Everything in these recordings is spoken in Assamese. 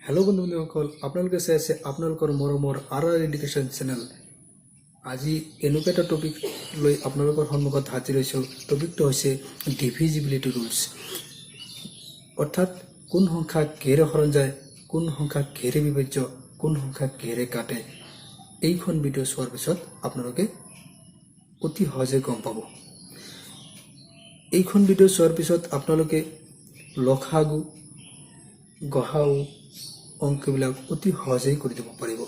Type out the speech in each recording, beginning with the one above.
হেল্ল' বন্ধু বান্ধৱীসকল, আপোনালোকে চাই আছে আপোনালোকৰ মৰমৰ আৰ আৰ এডুকেশ্যন চেনেল। আজি এনেকুৱা এটা টপিক লৈ আপোনালোকৰ সন্মুখত হাজিৰ হৈছোঁ। টপিকটো হৈছে ডিভিজিবিলিটি ৰুলছ, অৰ্থাৎ কোন সংখ্যা কিহেৰে হৰণ যায়, কোন সংখ্যা কিহেৰে বিভাজ্য, কোন সংখ্যা কিহেৰে কাটে। এইখন ভিডিঅ' চোৱাৰ পিছত আপোনালোকে অতি সহজে গম পাব। এইখন ভিডিঅ' চোৱাৰ পিছত আপোনালোকে লসাগু, গসাগু অংকবিলাক অতি সহজেই কৰি দিব পাৰিব।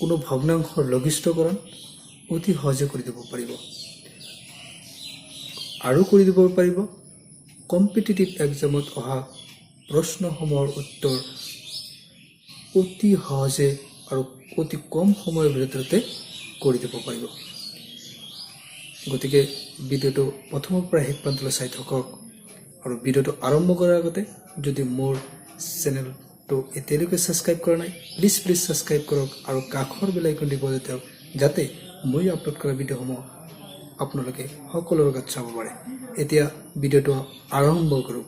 কোনো ভগ্নাংশৰ লঘিষ্ঠকৰণ অতি সহজে কৰি দিব পাৰিব আৰু কৰি দিব পাৰিব কম্পিটিটিভ এক্সামত অহা প্ৰশ্নসমূহৰ উত্তৰ অতি সহজে আৰু অতি কম সময়ৰ ভিতৰতে কৰি দিব পাৰিব। গতিকে ভিডিঅ'টো প্ৰথমৰ পৰা শেষ পৰ্যন্তলৈ চাই থাকক আৰু ভিডিঅ'টো আৰম্ভ কৰাৰ আগতে যদি মোৰ চেনেলটো এতিয়ালৈকে ছাবস্ক্ৰাইব কৰা নাই, প্লিজ প্লিজ ছাবস্ক্ৰাইব কৰক আৰু কাষৰ বেল আইকনটি বজাই দিয়ক, যাতে মই আপলোড কৰা ভিডিঅ'সমূহ আপোনালোকে সকলোৰে আগত চাব পাৰে। এতিয়া ভিডিঅ'টো আৰম্ভ কৰোঁ।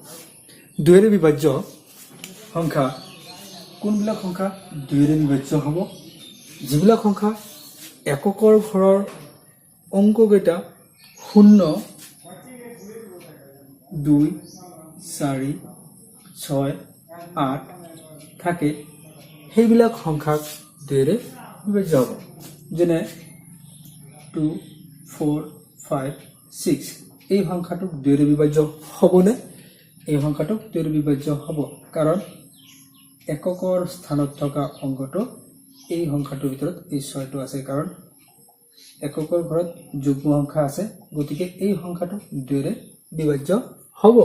দুয়েৰে বিভাজ্য সংখ্যা। কোনবিলাক সংখ্যা দুয়েৰে বিভাজ্য হ'ব? যিবিলাক সংখ্যা এককৰ ঘৰৰ অংককেইটা শূন্য, দুই, চাৰি, ছয়, আঠ থাকে, সেইবিলাক সংখ্যাক দুয়েৰে বিভাজ্য হ'ব। যেনে 2, 4, 5, 6, এই সংখ্যাটোক দুয়েৰে বিভাজ্য হ'বনে? এই সংখ্যাটোক দুয়েৰে বিভাজ্য হ'ব, কাৰণ এককৰ স্থানত থকা অংকটো এই সংখ্যাটোৰ ভিতৰত এই ছয়টো আছে। কাৰণ এককৰ ঘৰত যুগ্ম সংখ্যা আছে, গতিকে এই সংখ্যাটো দুয়েৰে বিভাজ্য হ'ব।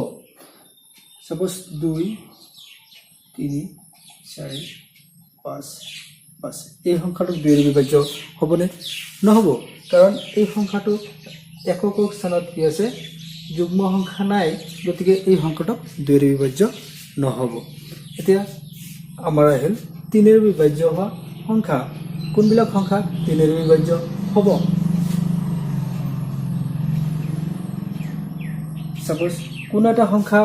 চাপ'জ দুই, তিনি, চাৰি, পাঁচ, পাঁচ, এই সংখ্যাটো দুয়েৰে বিভাজ্য হ'বনে? নহ'ব, কাৰণ এই সংখ্যাটো একক স্থানত কি আছে? যুগ্ম সংখ্যা নাই। গতিকে এই সংখ্যাটোক দুয়েৰে বিভাজ্য নহ'ব। এতিয়া আমাৰ আহিল তিনিৰে বিভাজ্য হোৱা সংখ্যা। কোনবিলাক সংখ্যা তিনিৰে বিভাজ্য হ'ব? চাপ'জ কোনো এটা সংখ্যা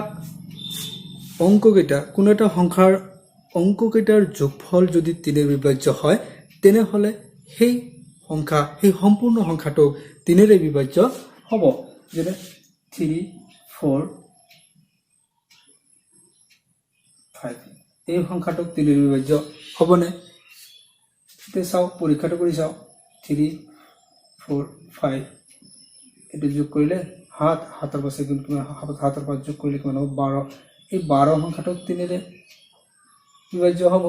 অংককেইটা, কোনো এটা সংখ্যাৰ অংককেইটাৰ যোগফল যদি তিনিৰে বিভাজ্য হয়, তেনেহ'লে সেই সংখ্যা, সেই সম্পূৰ্ণ সংখ্যাটোক তিনিৰে বিভাজ্য হ'ব। যেনে 3, 4, 5, এই সংখ্যাটোক তিনিৰে বিভাজ্য হ'বনে? এতিয়া চাওঁ, পৰীক্ষাটো কৰি চাওঁ। 3, 4, 5, এইটো যোগ কৰিলে সাত, সাতৰ পাছে কিমান? সাতৰ পাঁচ যোগ কৰিলে কিমান হ'ব? 12। এই 12 সংখ্যাটোক তিনিৰে বিভাজ্য হ'ব,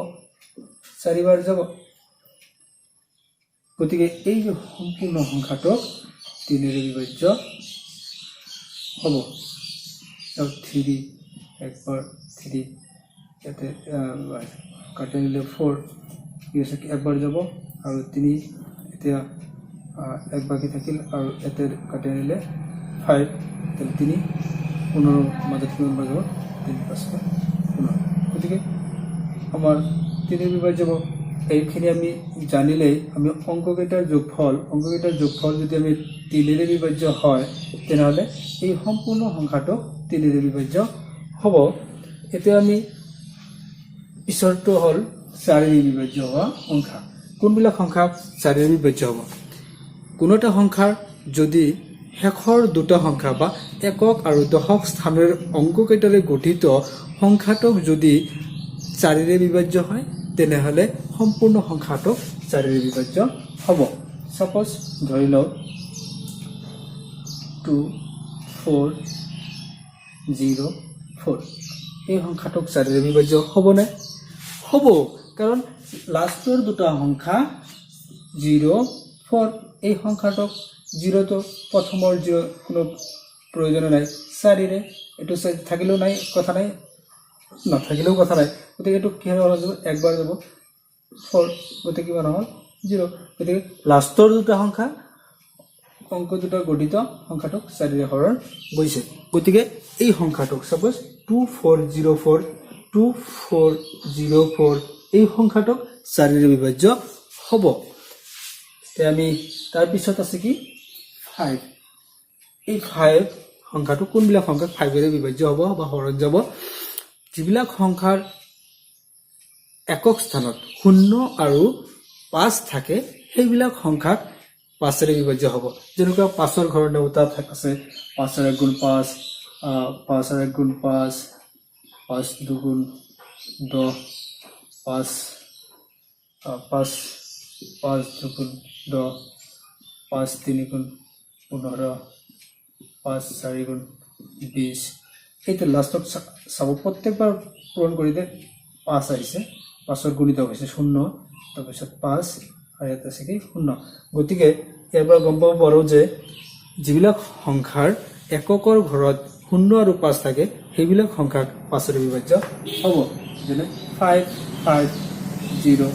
চাৰিবাৰ যাব। গতিকে এই যে সম্পূৰ্ণ সংখ্যাটোক তিনিৰে বিভাজ্য হ'ব। থ্ৰী একবাৰ থ্ৰী, ইয়াতে কাটি আনিলে ফ'ৰ, কি আছে, একবাৰ যাব আৰু তিনি। এতিয়া এক বাকী থাকিল আৰু ইয়াতে কাটি আনিলে ফাইভ। তেতিয়াহ'লে তিনি 15ৰ মাজত কিমান বাৰ যাব? তিনি পাঁচ 15। গতিকে আমাৰ তিনি বিভাজ্য হ'ব। এইখিনি আমি জানিলেই আমি অংককেইটাৰ যোগফল যদি আমি তিনিৰে বিভাজ্য হয়, তেনেহ'লে এই সম্পূৰ্ণ সংখ্যাটোক তিনিৰে বিভাজ্য হ'ব। এতিয়া আমি পিছৰটো হ'ল চাৰিৰে বিভাজ্য হোৱা সংখ্যা। কোনবিলাক সংখ্যা চাৰিৰে বিভাজ্য হ'ব? কোনো এটা সংখ্যাৰ যদি শেষৰ দুটা সংখ্যা বা একক আৰু দশক স্থানৰ অংককেইটাৰে গঠিত সংখ্যাটোক যদি চাৰিৰে বিভাজ্য হয়, তেনেহ'লে সম্পূৰ্ণ সংখ্যাটোক চাৰিৰে বিভাজ্য হ'ব। চাপ'জ ধৰি লওক 2, 4, 0, 4, এই সংখ্যাটোক চাৰিৰে বিভাজ্য হ'বনে? হ'ব, কাৰণ লাষ্টৰ দুটা সংখ্যা 0, 4, এই সংখ্যাটোক জিৰ'টো প্ৰথমৰ জিৰ' কোনো প্ৰয়োজনো নাই, চাৰিৰে এইটো থাকিলেও নাই কথা নাই, নাথাকিলেও কথা নাই। গতিকে এইটো কিহেৰে হৰণ যাব? একবাৰ যাব ফ'ৰ, গতিকে কিমান হ'ল? জিৰ'। গতিকে লাষ্টৰ দুটা সংখ্যা, অংক দুটা গঠিত সংখ্যাটোক চাৰিৰে হৰণ গৈছে। গতিকে এই সংখ্যাটোক চাপ'জ 2, 4, 0, 4, 2, 4, 0, 4, এই সংখ্যাটোক চাৰিৰে বিভাজ্য হ'ব। এতিয়া আমি তাৰপিছত আছে কি? ফাইভ। এই ফাইভ সংখ্যাটো, কোনবিলাক সংখ্যা ফাইভেৰে বিভাজ্য হ'ব বা হৰণ যাব? যিবিলাক সংখ্যাৰ একক স্থানত শূন্য আৰু পাঁচ থাকে সেইবিলাক সংখ্যাক পাঁচেৰে বিভাজ্য হ'ব। যেনেকুৱা পাঁচৰ ঘৰৰ নেওতা আছে, পাঁচৰ এক গুণ পাঁচ, পাঁচৰ এক গুণ পাঁচ, পাঁচ দুগুণ দহ, পাঁচ পাঁচ পাঁচ দুগুণ দহ, পাঁচ তিনি গুণ 15, পাঁচ চাৰি গুণ 20। এইটো লাষ্টত চাব প্ৰত্যেকবাৰ পূৰণ কৰিলে পাঁচ আহিছে, পাঁচৰ গুণিতক হৈছে শূন্য, তাৰপিছত পাঁচ আৰু ইয়াত আছে কি শূন্য। গতিকে ইয়াৰ পৰা গম পাব পাৰোঁ যে যিবিলাক সংখ্যাৰ এককৰ ঘৰত শূন্য আৰু পাঁচ থাকে সেইবিলাক সংখ্যাক পাঁচেৰে বিভাজ্য হ'ব। যেনে 5 5 0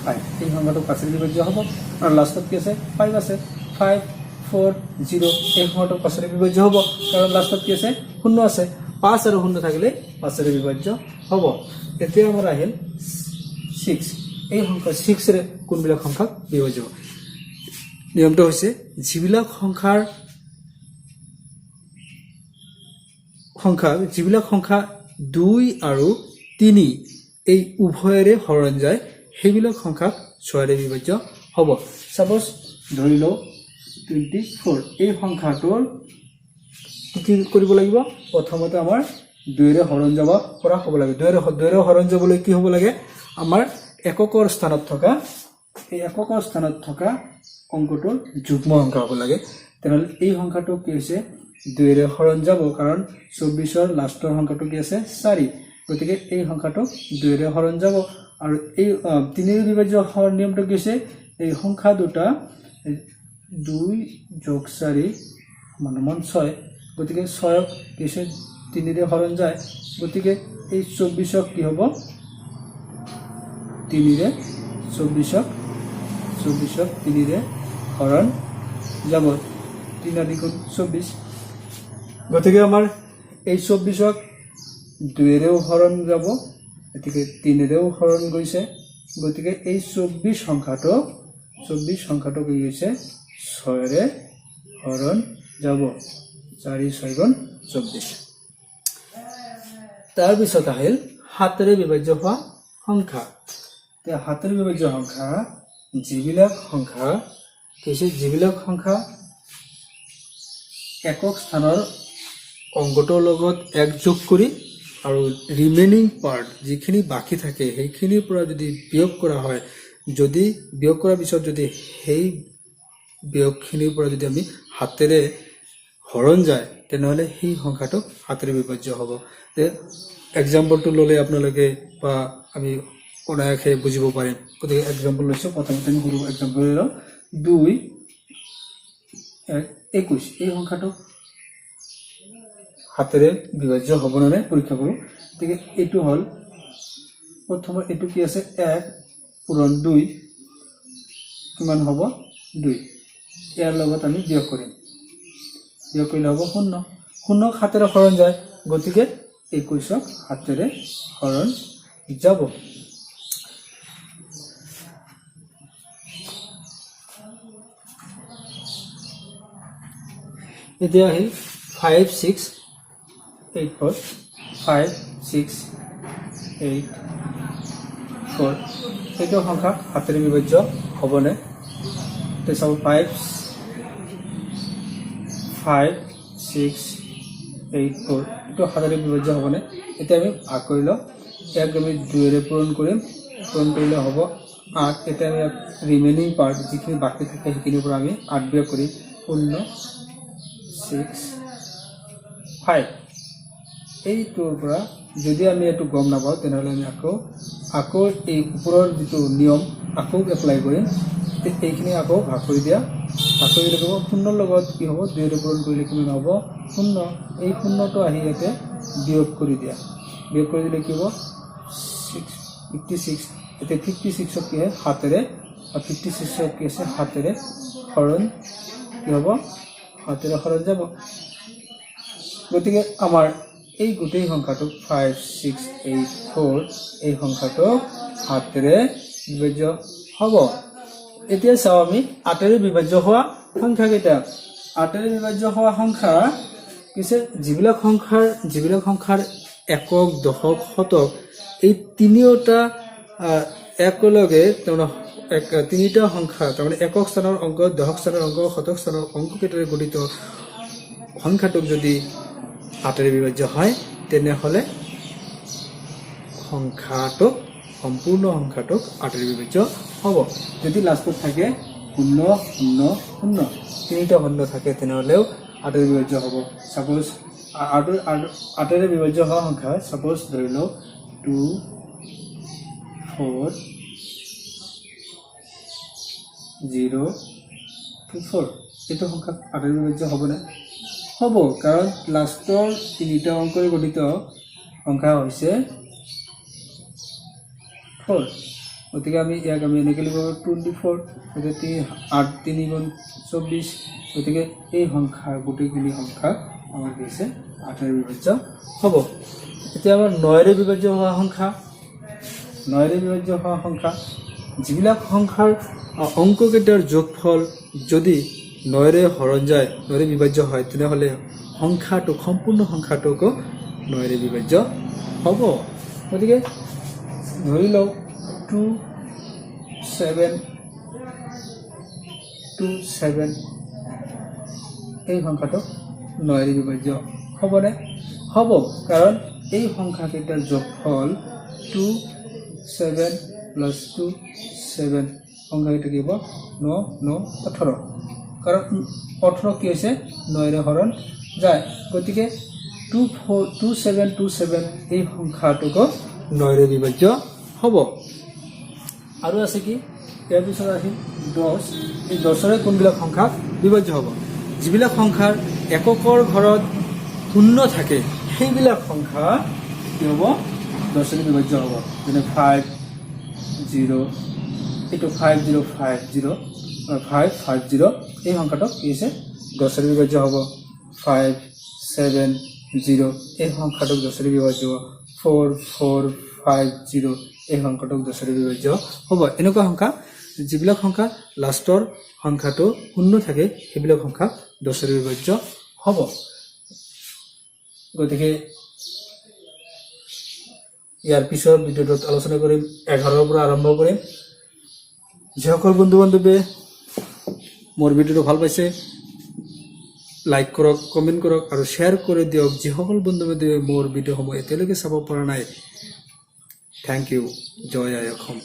5, এই সংখ্যাটো পাঁচেৰে বিভাজ্য হ'ব। আৰু লাষ্টত কি আছে? 5 আছে। 5 4 0, এই সংখ্যাটো পাঁচেৰে বিভাজ্য হ'ব, কাৰণ লাষ্টত কি আছে? শূন্য আছে। পাঁচ আৰু শূন্য থাকিলে পাঁচেৰে বিভাজ্য হ'ব। এতিয়া আমাৰ আহিল 6। এই সংখ্যা 6ৰে কোনবিলাক সংখ্যাক বিভাজ্য হ'ব? নিয়মটো হৈছে যিবিলাক সংখ্যা 2 আৰু 3 এই উভয়েৰে হৰণ যায় সেইবিলাক সংখ্যাক ছয়েৰে বিভাজ্য হ'ব। চাপ'জ ধৰি লওঁ 24, এই সংখ্যাটোৰ কি কৰিব লাগিব? প্ৰথমতে আমাৰ দুইৰে হৰণ যাব পৰা হ'ব লাগে। দুইৰে হৰণ যাবলৈ কি হ'ব লাগে? আমাৰ এককৰ স্থানত থকা এই এককৰ স্থানত থকা অংকটোৰ যুগ্ম সংখ্যা হ'ব লাগে। তেনেহ'লে এই সংখ্যাটো কি হৈছে? দুইৰে হৰণ যাব, কাৰণ 24ৰ লাষ্টৰ সংখ্যাটো কি আছে? 4। গতিকে এই সংখ্যাটো দুইৰে হৰণ যাব। আৰু এই তিনিৰে বিভাজ্য হোৱাৰ নিয়মটো কি হৈছে? এই সংখ্যা দুটা 2 যোগ 4 সমান 6। গতিকে ছয়ক কি হৈছে? তিনিৰে হৰণ যায়। গতিকে এই 24ক কি হ'ব? তিনিৰে চৌবিছক তিনিৰে হৰণ যাব, তিনি আদি গুণ 24। গতিকে আমাৰ এই 24ক দুয়েৰেও হৰণ যাব, গতিকে তিনিৰেও হৰণ গৈছে। গতিকে এই 24 সংখ্যাটো কি হৈছে? ছয়েৰে হৰণ যাব, চাৰি ছয় গুণ 24। তাৰপিছত আহিল সাতেৰে বিভাজ্য হোৱা সংখ্যা। এতিয়া সাতেৰে বিভাজ্য সংখ্যা যিবিলাক সংখ্যা কি হৈছে? যিবিলাক সংখ্যা একক স্থানৰ অংকটোৰ লগত এক যোগ কৰি আৰু ৰিমেইনিং পাৰ্ট যিখিনি বাকী থাকে সেইখিনিৰ পৰা যদি বিয়োগ কৰা হয়, যদি বিয়োগ কৰাৰ পিছত যদি সেই বিয়োগখিনিৰ পৰা যদি আমি হাতেৰে হৰণ যায় তেনেহ'লে সেই সংখ্যাটো সাতেৰে বিভাজ্য হ'ব। যে এক্সাম্পলটো ল'লে আপোনালোকে বা আমি অনায়াসে বুজিব পাৰিম। গতিকে এক্সাম্পল লৈছোঁ, প্ৰথমতে আমি সৰু এক্সাম্পল লৈ লওঁ। 2 1 21, এই সংখ্যাটো হাতেৰে বিভাজ্য হ'বনে নাই পৰীক্ষা কৰোঁ। গতিকে এইটো হ'ল প্ৰথমে এইটো কি আছে? 1 পূৰণ 2 কিমান হ'ব? 2। ইয়াৰ লগত আমি বিয়োগ কৰিম, বিয়োগ কৰিলে হ'ব শূন্য। শূন্যক সাতেৰে হৰণ যায়, গতিকে 21ক সাতেৰে হৰণ যাব। এতিয়া আহিল 5 6 8 4, 5 6 8 4, এইটো সংখ্যা সাতেৰে বিভাজ্য হ'বনে? এতিয়া চাব 5 5 6 8 4, এইটো সাতেৰে বিভাজ্য হ'বনে? এতিয়া আমি ভাগ কৰি লওঁ। ইয়াক আমি দুয়েৰে পূৰণ কৰিম, পূৰণ কৰিলে হ'ব 8। এতিয়া আমি ইয়াত ৰিমেইনিং পাৰ্ট যিখিনি বাকী থাকে সেইখিনিৰ পৰা আমি 8 বিয়োগ কৰিম, শূন্য 6 5। এইটোৰ পৰা যদি আমি এইটো গম নাপাওঁ তেনেহ'লে আমি আকৌ এই ওপৰৰ যিটো নিয়ম আকৌ এপ্লাই কৰিম। এইখিনি আকৌ ভাগ কৰি দিয়া, ভাগ কৰি দিলে হ'ব শূন্যৰ লগত কি হ'ব? দুয়েৰে পূৰণ কৰিলে কিমান হ'ব? শূন্য। এই শূন্যটো আহি ইয়াতে বিয়োগ কৰি দিয়া, বিয়োগ কৰি দিলে কি হ'ব? 6 56। এতিয়া 56ক কি হয়? সাতেৰে, 56ক কি আছে? সাতেৰে হৰণ কি হ'ব? সাতেৰে হৰণ যাব। গতিকে আমাৰ এই গোটেই সংখ্যাটোক 5 6 8 4 এই সংখ্যাটোক সাতেৰে বিভাজ্য হ'ব। এতিয়া চাওঁ আমি আঠেৰে বিভাজ্য হোৱা সংখ্যাকেইটা। আঠেৰে বিভাজ্য হোৱা সংখ্যা পিছে যিবিলাক সংখ্যাৰ একক, দশক, শতক এই তিনিওটা একেলগে তাৰমানে এক তিনিটা সংখ্যা, তাৰমানে একক স্থানৰ অংক, দশক স্থানৰ অংক, শতক স্থানৰ অংককেইটাৰে গঠিত সংখ্যাটোক যদি 8-ৰে বিভাজ্য হয়, তেনেহ'লে সংখ্যাটোক, সম্পূৰ্ণ সংখ্যাটোক 8-ৰে বিভাজ্য হ'ব। যদি লাষ্টত থাকে 0 0 0, তিনিটা শূন্য থাকে, তেনেহ'লেও 8-ৰে বিভাজ্য হ'ব। ছাপ'জ 8-ৰে বিভাজ্য হোৱা সংখ্যা, ছাপ'জ ধৰি লওক 2 4 0 2 4, এইটো সংখ্যা 8-ৰে বিভাজ্য হ'বনে? হ'ব, কাৰণ লাষ্টৰ তিনিটা অংকৰে গঠিত সংখ্যা হৈছে 4। গতিকে আমি ইয়াক আমি এনেকৈ লিখিব পাৰোঁ 24। গতিকে তিনি আঠ তিনি গুণ 24। গতিকে এই সংখ্যা গোটেইখিনি সংখ্যা আমাৰ কি হৈছে? 8-ৰে বিভাজ্য হ'ব। এতিয়া আমাৰ 9-ৰে বিভাজ্য হোৱা সংখ্যা, 9-ৰে বিভাজ্য হোৱা সংখ্যা, যিবিলাক সংখ্যাৰ অংককেইটাৰ যোগফল যদি 9-ৰে হৰণ যায়, 9-ৰে বিভাজ্য হয়, তেনেহ'লে সংখ্যাটোক, সম্পূৰ্ণ সংখ্যাটোকো 9-ৰে বিভাজ্য হ'ব। গতিকে ধৰি লওক 2 7 2 7, এই সংখ্যাটোক 9-ৰে বিভাজ্য হ'বনে? হ'ব, কাৰণ এই সংখ্যাকেইটাৰ যোগফল 2 7 প্লাছ 2 7, সংখ্যাকেইটা কি হ'ব? 9 9 18। কাৰণ 18 কি হৈছে? 9-ৰে হৰণ যায়। গতিকে 2 4 2 7 2 7, এই সংখ্যাটোকো 9-ৰে বিভাজ্য হ'ব। আৰু আছে কি? ইয়াৰ পিছত আহিল 10। এই 10-ৰে কোনবিলাক সংখ্যা বিভাজ্য হ'ব? যিবিলাক সংখ্যাৰ এককৰ ঘৰত শূন্য থাকে, সেইবিলাক সংখ্যা কি হ'ব? 10-ৰে বিভাজ্য হ'ব। যেনে 5 0, এইটো 5 0 5 0, 5 5 0, এই সংখ্যাটো কি হৈছে? 10-ৰে বিভাজ্য হ'ব। 5 7 0, এই সংখ্যাটোক 10-ৰে বিভাজ্য হ'ব। 4 4 5 0, এই সংখ্যাটোক 10-ৰে বিভাজ্য হ'ব। এনেকুৱা সংখ্যা, যিবিলাক সংখ্যা লাষ্টৰ সংখ্যাটো শূন্য থাকে, সেইবিলাক সংখ্যা 10-ৰে বিভাজ্য হ'ব। গতিকে ইয়াৰ পিছৰ ভিডিঅ'টোত আলোচনা কৰিম, 11-ৰ পৰা আৰম্ভ কৰিম। যিসকল বন্ধু বান্ধৱীয়ে মোৰ ভিডিঅ'টো ভাল পাইছে, লাইক কৰক, কমেণ্ট কৰক আৰু শ্বেয়াৰ কৰি দিয়ক। যিসকল বন্ধু বান্ধৱীয়ে মোৰ ভিডিঅ'সমূহ এতিয়ালৈকে চাব পৰা নাই, thank U. জয় আই অসম।